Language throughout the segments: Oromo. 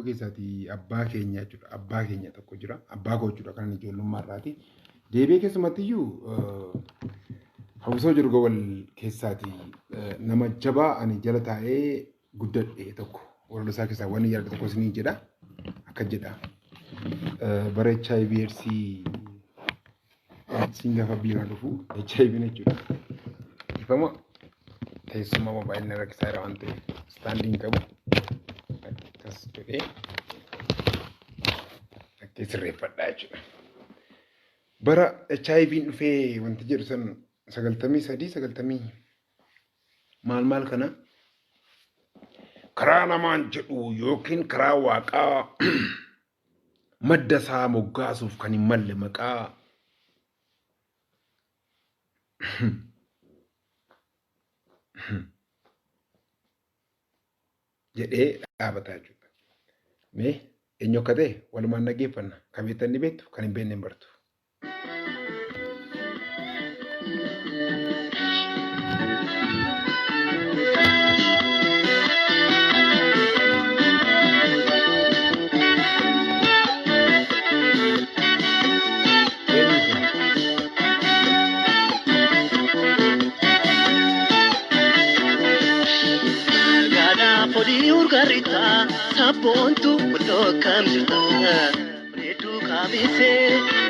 Hawwisoo keessaati abbaa keenya jechuudha. Abbaa keenya tokko jira. Abbaa koo jechuudha kan ijoollummaa irraati. Deebi'ee keessumattiyyuu hawwisoo jiru gowal keessaati nama jabaa ani jala taa'ee guddadhe tokko walaloo isaa keessaa waan yaadatu tokko isinii jedha. Akka jedha. Bara HIV AIDS AIDSiin gaafa biiraa dhufu HIV jechuudha. Ifama teessuma mobaayilii na rakkisaa jira waan ta'eef istaandii hin qabu. Akkas godhee akka sirreeffadhaa jechuudha. Bara HIV'n dhufee wanti jedhu san 93 90 maal maal kana karaa namaan jedhu yookiin karaa waaqaa Madda isaa moggaasuuf kan hin malle maqaa jedhee dhaabata jechuudha. Mee eenyu akka ta'e walumaan dhaggeeffanna. Kan beektan ni beektu, kan hin beekne hin bartu. Eenyu kun? Gaadhaa foolii urgaaritaa sabboontu walloo akkam jirta. Reedduu kaamisee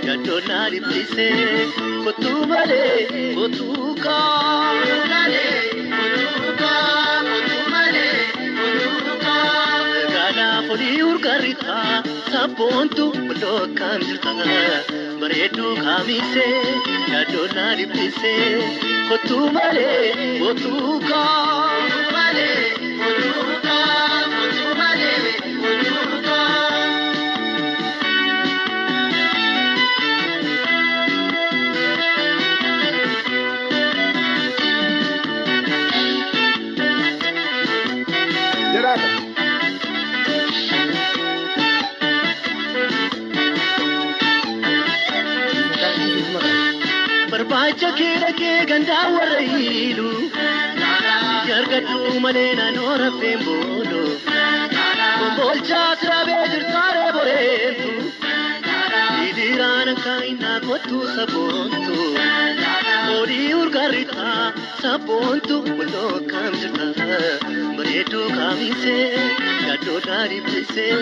yaaddoo naa dhiphisee kottuu malee kottuu kaa. Gaadhaa foolii urgaaritaa sabboontu walloo akkam jirta. Bareedduu kaamisee yaaddoo naa dhiphisee kottuu malee kottuu kaa. Jiraata. Maqaan dhiisee maqaan. Barbaacha kee dhaqee gandaa warra hiilu. Argadhu malee naannoo raffeen boolu. Kombolchaa sirabee jirtaaree boreentu. Sidiraan akka innaa kottu sabboontu. Horii urgaarritaa sabboontu walloo akkam jirta. Bareedduu kaamisee yaaddoo dhaadhibbisee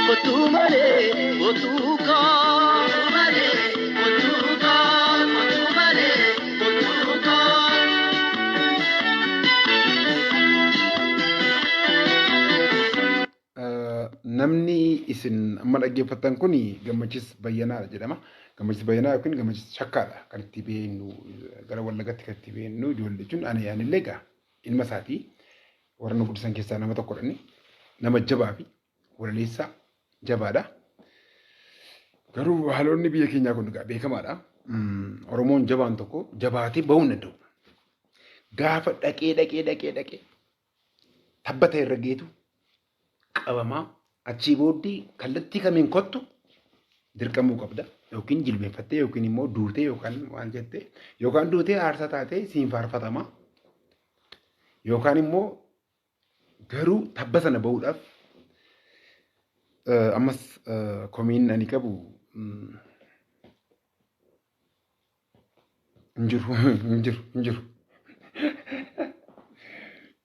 kottu malee kottu kaa. Namni isin amma dhaggeeffattan kun Gammachiis Bayyanaadha jedhama. Gammachiis Bayyanaa yookiin Gammachiis Shakkaadha kan itti beeknu gara Wallagatti kan itti beeknu ijoollee jechuun ani anillee egaa ilma isaati. Warra nu guddisan keessaa nama tokkodha inni. Nama jabaa fi walaleessaa jabaadha. Garuu haalonni biyya keenyaa kun egaa beekamaadha. Oromoon jabaan tokko jabaatee bahuu hin danda'u. Gaafa dhaqee dhaqee dhaqee dhaqee tabba ta'e irra geetu qabamaa achii booddee kallattii kamiin kottu dirqamuu qabda yookiin jilbeenfattee yookiin immoo duutee yookaan waan jette yookaan duutee aarsaa taatee siin faarfatama yookaan immoo garuu tabba sana bahuudhaaf ammas komiin ani qabu hin jiru hin jiru hin jiru.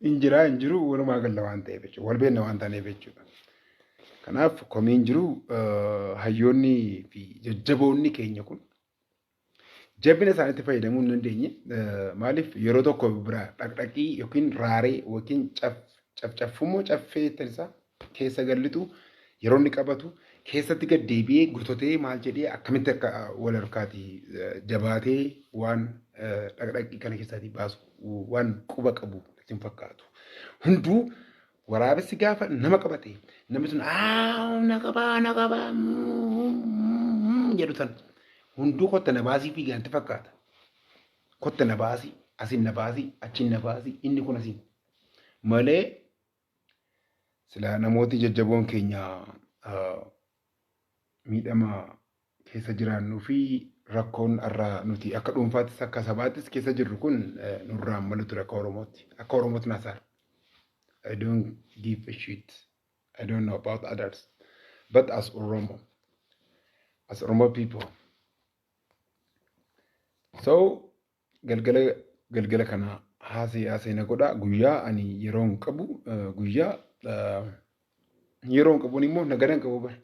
Hin jiraa hin jiru walumaa galla waan ta'eef jechuudha. Wal beekna waan taaneef jechuudha. Kanaaf komiin jiru hayyoonni fi jajjaboonni keenya kun jabina isaaniitti fayyadamuu hin dandeenye. Maaliif yeroo tokko biraa dhaqdhaqii yookiin raaree yookiin cafcaffumoo caffee isaa keessa gallitu yeroo inni qabatu keessatti gad deebi'ee gurtotee maal jedhee akkamitti akka wal harkaati jabaatee waan dhaqdhaqii kana keessaatii baasu waan quba qabu natti hin fakkaatu. Hunduu waraabessi gaafa nama qabate namni sun aa na qabaa na qabaa jedhu san hunduu kotta na baasii fiigaa natti fakkaata. Kotta na baasii asiin na baasii achiin na baasii inni kun asiin malee Silaa namooti jajjaboon keenya miidhama keessa jiraannuu fi rakkoon har'a nuti akka dhuunfaattis akka sabaattis keessa jirru kun nurraa hin malu ture akka Oromootti. Akka Oromootti naasaara. I don't give a shit. I don't know about others, but as Oromo, as Oromo people. So galgala galgala kana haasee haasee na godha. Guyyaa ani yeroo hin qabu, guyyaa yeroo hin qabuun immoo nagada hin qabu bara.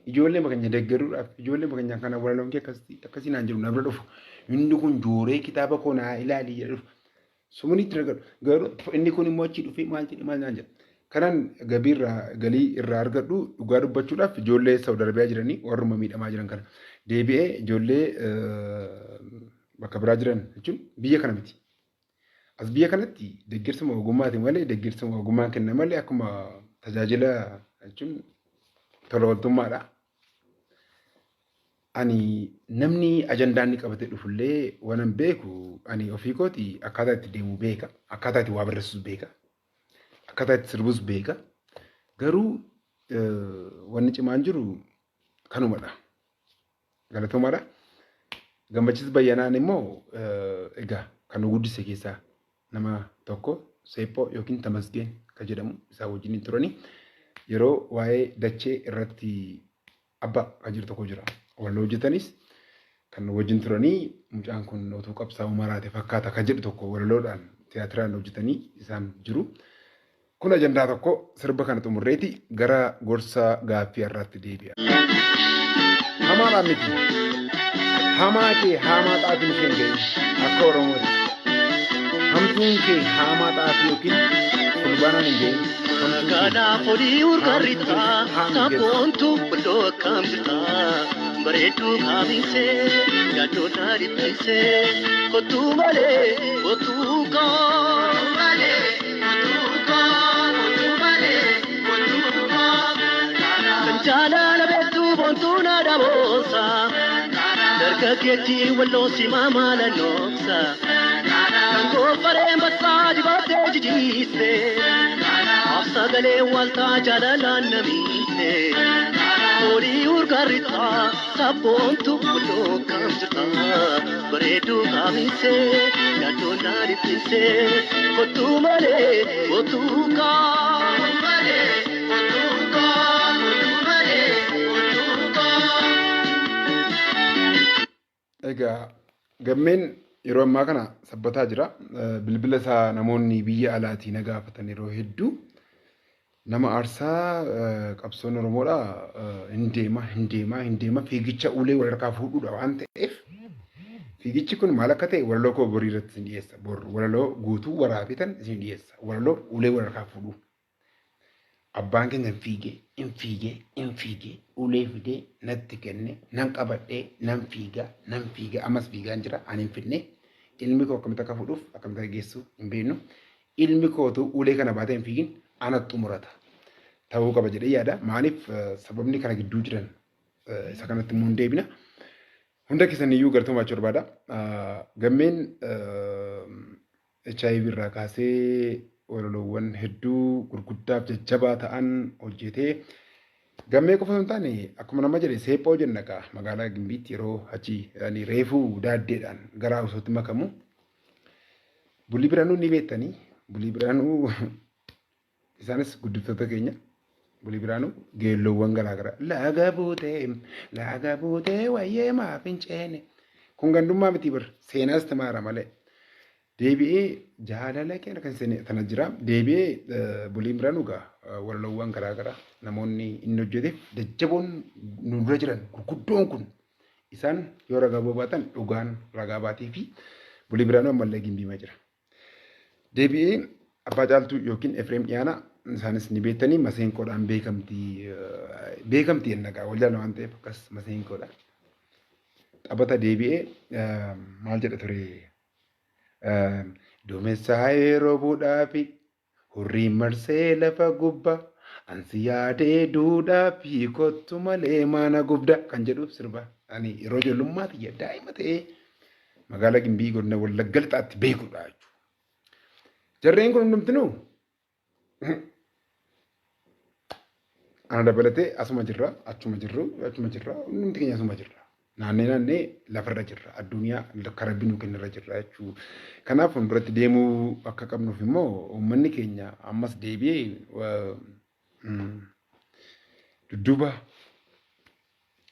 Ijoollee keenya deeggaruudhaaf, ijoollee keenya kana walaloon kee akkasii naan jiru na bira dhufu. Inni kun jooree kitaaba koo naa ilaali jedhu. Sumni itti argatu. Garuu inni kun immoo achii dhufee maal jedhe maal naan jedha. Kanan gabii irraa galii irraa argadhu, dhugaa dubbachuudhaaf, ijoollee Saudi Arabiyaa jiranii warruma miidhamaa jiran kana. Deebi'ee ijoollee bakka biraa jiran jechuun biyya kana miti. As biyya kanatti deeggarsuma ogummaati malee, deeggarsuma ogummaan kenna malee, akkuma tajaajila jechuun tola ooltummaadha. Ani namni ajandaa inni qabatee dhufullee waanan beeku, ani ofii kooti akkaataa itti deemu beeka, akkaataa itti waa barreessus beeka, akkaataa itti sirbus beeka. Garuu wanni cimaan jiru kanumadha. Galatoomaadha. Gammachiis Bayyanaan immoo egaa kan nu guddise keessaa nama tokko, Seephoo yookiin Tamasgeen kan jedhamu, isaa wajjin turanii yeroo waa'ee dachee irratti abbaa kan jiru tokko jira. Waloo hojjetanis kan wajjin turanii, mucaan kun utuu qabsaa'uu maraate fakkaata kan jedhu tokko walaloodhaan tiyaatiraan hojjetanii isaan jiru. Kun ajandaa tokko. Sirba kana xumurreeti gara gorsa gaaffii har'aatti deebi'a. Hamaadhaan miti. Hamaa kee hamaa xaafiin isheen ga'e akka Oromooti. Hamtuun kee hamaa xaafii yookiin fulbaanaan hin ga'in. Hamtuun kee Kanaaf olii urgarritaa sabboontu bulloo akkam jirta, bareedduu kaamisee yaaddoo na dhiphisee, kottuu malee kottuu koo. Kan jaalala beektuu boontuu na dhaboonsa, dargaggeetti walloo simaa maala nooksa, kan goofareen bassaa dibattee jijiiste. Sagalee waltaa jaalalaan namiite. Olii urgarritaa sabboontu bulloo kam jirta, bareedduu kaamisee yaaddoo na dhiphisee, kottuu malee kottuu kaa. Kottuu malee kottuu kaa. Egaa gammeen yeroo ammaa kana sabbataa jira. Bilbila isaa namoonni biyya alaatii na gaafatan yeroo hedduu nama aarsaa. Qabsoon Oromoodha hin deema, hin deema, hin deema, fiigicha ulee wal harkaa fuudhuudha waan ta'eef, fiigichi kun maal akka ta'e walaloo koo borii irratti isin dhiyeessa. Bor walaloo guutuu waraabitan isin dhiyeessa. Walaloo ulee wal harkaa fuudhuu. Abbaan keenya hin fiigee, hin fiigee, hin fiigee, ulee fidee natti kenne, nan qabadhee nan fiigaa, nan fiigaa, ammas fiigaan jira, ani hin fidne. Ilmi koo akkamitti akka fuudhuuf akkamitti akka geessu hin beeknu. Ilmi kootu ulee kana baatee hin fiigin, ana xumurata. Ta'uu qaba jedhee yaada. Maaliif sababni kana gidduu jiran isa kanatti immoo hin deebina. Hunda keessan iyyuu galatooma jechuu barbaada. Gammeen HIV irraa kaasee walaloowwan hedduu gurguddaaf jajjabaa ta'an hojjetee, gammee qofa osoo hin taane, akkuma nama jedhe Seephoo jenna kaa, magaalaa Gimbiitti yeroo achi ani reefuu daaddeedhaan gara Awusootti makamu. Bulii Biraanuu ni beektanii. Bulii Biraanuu isaanis guddiftoota keenya. Bulii Biraanuu geelloowwan garaagaraa. Laga buutee, laga buutee, wayyee maaf hin ceene. Kun gandummaa miti bir, seenaas timaara malee. Deebi'ee jaalala keenya kan seene tana jira. Deebi'ee Buliin Biraanuu gaa walaloowwan garaagaraa namoonni inni hojjeteef jajjaboon nu dura jiran gurguddoon kun isaan yoo ragaa baatan dhugaan ragaa baatii fi Bulii Biraanuu ammallee Gimbiima jira. Deebi'ee Abbaa Caaltuu yookiin Efreem Dhiyaanaa isaanis ni beektanii, maseenqoodhaan beekamti, beekamti jenna gaa, wal jaalala waan ta'eef akkas maseenqoodha. Taphata deebi'ee maal jedha ture? Duumessaa yeroo buudhaafi hurriin marsee lafa gubbaa, ansi yaadee duudhaafi kottu malee maana gubda kan jedhu sirba ani yeroo ijoollummaa tiyya daa'ima ta'ee magaalaa Gimbii godina Wallagga Lixaatti beekudha jechuudha. Jarreen kun hundumtinuu ana dabalatee asuma jirra, achuma jirru, achuma jirra, hundumti keenya asuma jirra. Naannee naannee lafarra jirra, addunyaa karaa Rabbi nuu kennarra jirra jechuudha. Kanaaf fuulduratti deemuu akka qabnuuf immoo uummanni keenya ammas deebi'ee Dudduuba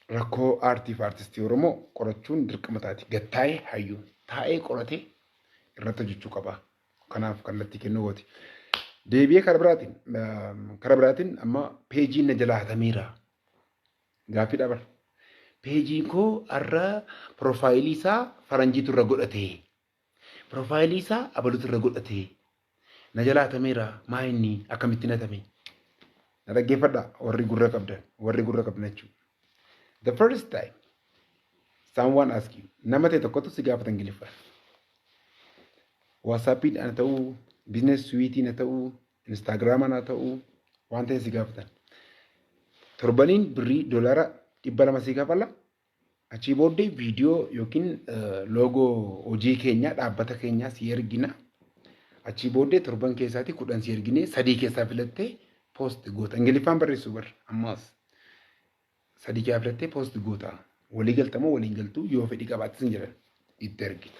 rakkoo aartii fi aartistii Oromoo qorachuun dirqama taati. Gattaa'ee hayyuu taa'ee qoratee irratti hojjechuu qaba. Kanaaf kallattii kennuu gooti. Deebi'ee karaa biraatiin amma peejiin na jalaa hatameera. Gaaffii dhabar. Peejiin koo har'a profile isaa faranjiitu irra godhate. Profile isaa abalutu irra godhate. Na jalaa hatameera. Maa inni akkamittiin hatame? Na dhaggeeffadhaa, warri gurra qabdan, warri gurra qabdan jechuudha. The first time someone ask you, nama ta'e tokkotu si gaafata Ingiliffaan. WhatsAppiin haa ta'uu, business suitiin haa ta'uu, Instagramaan haa ta'uu, waan ta'e si gaafatan. Torbaniin birrii $200 si kafala. Achii booddee viidiyoo yookiin logo hojii keenyaa, dhaabbata keenyaa si ergina. Achii booddee torban keessaatti 10 si erginee sadii keessaa filattee post goota. Ingiliffaan barreessuu bar ammaas. Sadii keessaa filattee post goota. Walii galtamoo waliin galtuu yoo fedhii qabaattis hin jedhan itti ergita.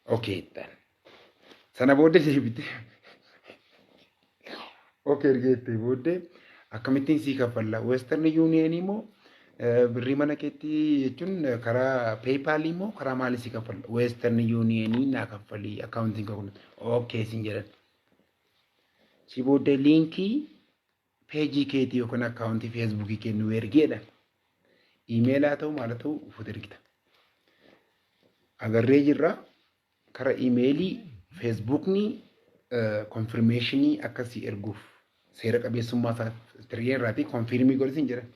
Okay jettaan. Sana booddee deebitee okay ergeettee booddee akkamittiin sii kaffalla? Western Union immoo birrii mana keetti jechuun karaa PayPal immoo karaa maalii sii kaffalla? Western Union naa kaffalii, akkaawuntiin kun okay siin jedhan. Si booddee liinkii peejii keetii yookaan akkaawuntii Facebookii kennu ergeedha. Iimeelaa ta'u maal ta'u uffata ergita. Agarree jirra, karaa iimeelii Facebookni confirmation akkasii erguuf seera qabeessummaa isaa tiriyee irraatii confirm godhisin jedhan.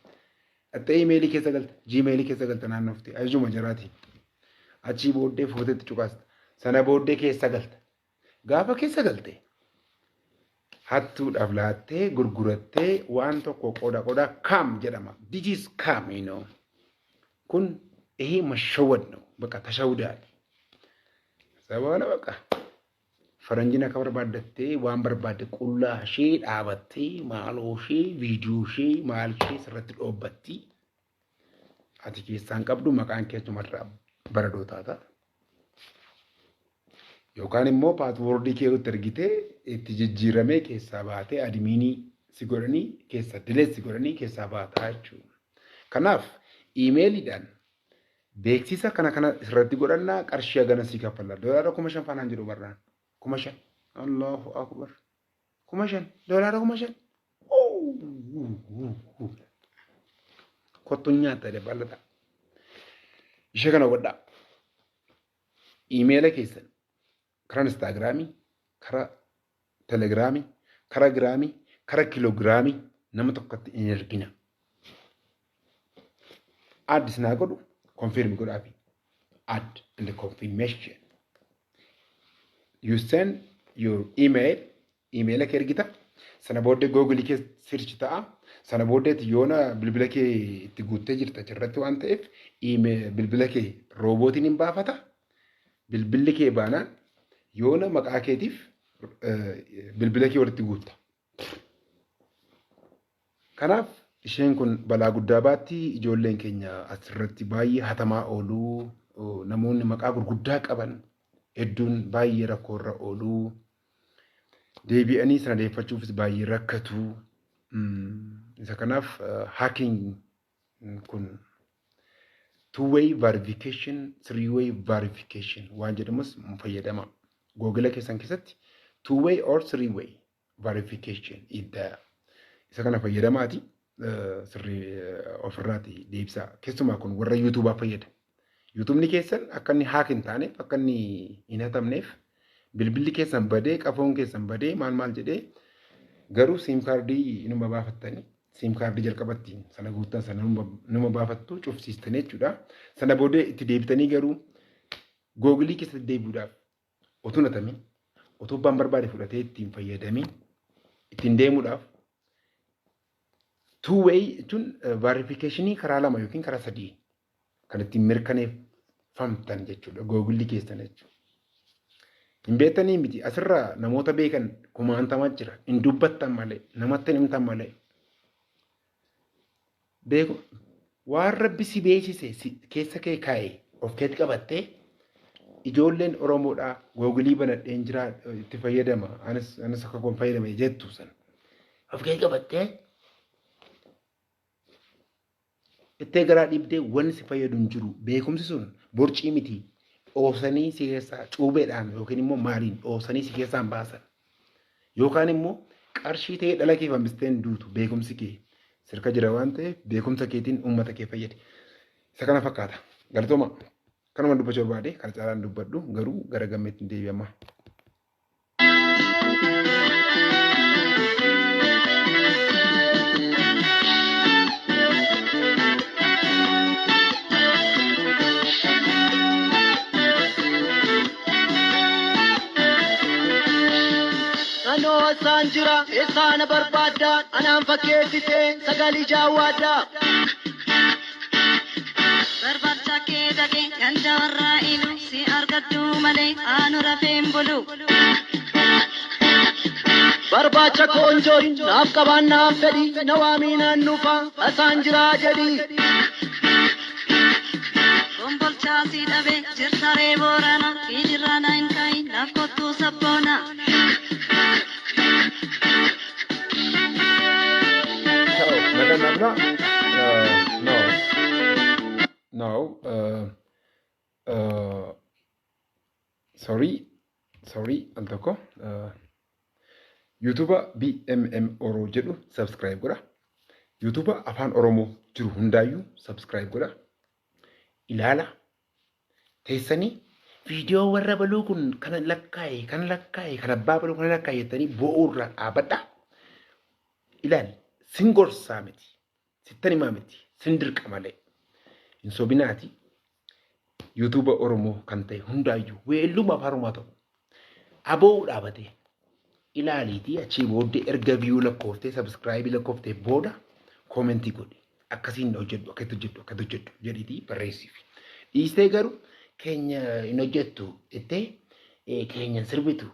Dhattee iimeelii keessa galta, Gmailii keessa galta, naannofte ajajuma jaraati. Achii booddee footetti cuqaasta. Sana booddee keessa galta. Gaafa keessa galte hattuudhaaf laattee gurgurattee waan tokko qoda qoda scam jedhama. This is scam. Kun ይሄ መሸወድ ነው። በቃ ተሸውደሃል። Sababa በቃ faranjiin akka barbaaddattee waan barbaadde qullaa ishee dhaabattee, maaloo ishee, viidiyoo ishee, maal ishee sirratti dhoobbatti. Ati keessaan qabdu, maqaan kee achumarraa baradoo taata. Yookaan immoo passwordii kee itti ergitee itti jijjiiramee keessaa baatee adminii si godhanii keessa delete si godhanii keessaa baataa jechuudha. Kanaaf iimeeliidhaan beeksisa kana kana irratti godhannaa, qarshii hagana sii kaffalla. $5,000 faanaan jedhu barraan. 5,000. Allahu akbar. 5,000. $5,000. Kottuun nyaata dabalata. Ishee kana hubadhaa. Iimeela keessan karaa Instagramii, karaa Telegramii, karaa giraamii, karaa kiloogiraamii nama tokkotti hin ergina. Add sinaa godhu confirm godhaafi. Add and confirmation. You send your email, emaila kee ergita. Sana booddee Google kee search ta'a. Sana booddeetti yoona bilbila kee itti guuttee jirta achirratti waan ta'eef bilbila kee roobootiin hin baafata. Bilbilli kee baanaan yoona maqaa keetiif bilbila kee walitti guutta. Kanaaf isheen kun balaa guddaa baatti. Ijoolleen keenya asirratti baay'ee hatamaa ooluu, namoonni maqaa gurguddaa qaban hedduun baay'ee rakkoorra ooluu, deebi'anii sana deeffachuufis baay'ee rakkatu. Isa kanaaf hacking kun two way verification, three way verification waan jedhamus fayyadama. Google keessan keessatti two way or three way verification idda isa kana fayyadamaati sirrii ofirraati deebisaa. Keessumaa kun warra YouTubeaa fayyada. YouTubeni keessan akka inni hack hin taaneef, akka inni hin hatamneef, bilbilli keessan badee, qafoon keessan badee, maal maal jedhee, garuu SIM cardii numa baafattanii, SIM cardii jalqabatti sana guuttan sana numa baafattu, cufsiistanii jechuudha. Sana booddee itti deebitanii garuu Googleii keessatti deebi'uudhaaf utuu hatamin, utuu abbaan barbaade fudhatee ittiin fayyadamin ittiin deemuudhaaf two way jechuun verificationii karaa lama yookiin karaa sadii kan ittiin mirkaneeffamtan jechuudha Googleii keessan jechuudha. Hin beektanii miti, asirraa namoota beekan kumaantamaa jira. Hin dubbattan malee, namatti hin himtan malee. Beeku waan Rabbi si beeksise keessa kee kaa'e of keetti qabattee, ijoolleen Oromoodhaa Googleii banadheen jira, itti fayyadama, anis akka koon fayyadame jettu sana of keetti qabattee. Ittee garaa dhiibdee wanni si fayyadu hin jiru. Beekumsi sun borcii miti. Dhoosanii si keessaa cuubeedhaan yookiin immoo maaliin dhoosanii si keessaa hin baasan. Yookaan immoo qarshii ta'ee dhala kee hambistee hin duutu beekumsi kee sirka jira waan ta'eef beekumsa keetiin uummata kee fayyadi. Isa kana fakkaata. Galatooma. Kanuma dubbachuu barbaade kana caalaan dubbadhu garuu gara gammeetti hin deebi'ama. Anoo asaan jira eessaa na barbaadda anaan fakkeessitee sagalii jaawwaadda. Barbaacha kee dhaqee ganda warraa ilu si argadhu malee aanu rafeen bulu. Barbaacha koonjoon naaf qabaan naaf fedhi na waamii naan dhufa asaan jira jedhi. Kombolchaa si dhabe jirtaree boorana fiijirraa na hin ka'i naaf kottuu sabboona. Ciao, nagaan naa bulaa. No. No. Sorry. Sorry al tokko. YouTube BMM Oro jedhu subscribe godha. YouTube afaan Oromoo jiru hundaayyuu subscribe godha. Ilaala. Teessanii viidiyoo warra baluu kun kana lakkaa'e kana lakkaa'e kan abbaa baluu kana lakkaa'e jettanii boo'uu irraa dhaabadha. Ilaali sin gorsaa miti sittan himaa miti sin dirqa malee hin sobinaati. YouTube Oromoo kan ta'e hundaayyuu weelluma afaan Oromoo ta'u aboo dhaabatee ilaaliitii achii booddee erga viyuu lakkooftee sabskraayibii lakkooftee booda koomentii godhi. Akkasiin hojjedhu akkasitti hojjedhu akkasitti hojjedhu jedhiitii barreessiif. Dhiistee garuu keenya hin hojjettu jettee keenya hin sirbitu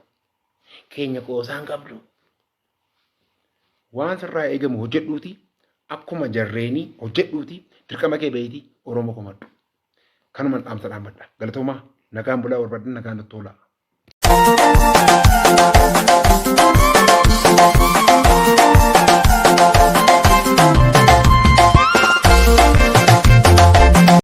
keenya qoosaa hin qabdu. Waan sirraa eegamu hojjedhuuti akkuma jarreenii hojjedhuuti dirqama kee bahiitii Oromoo komadhu. Kanuman dhaamsa dhaammadha. Galatoomaa nagaan bulaa barbaadan nagaan natti tolaa.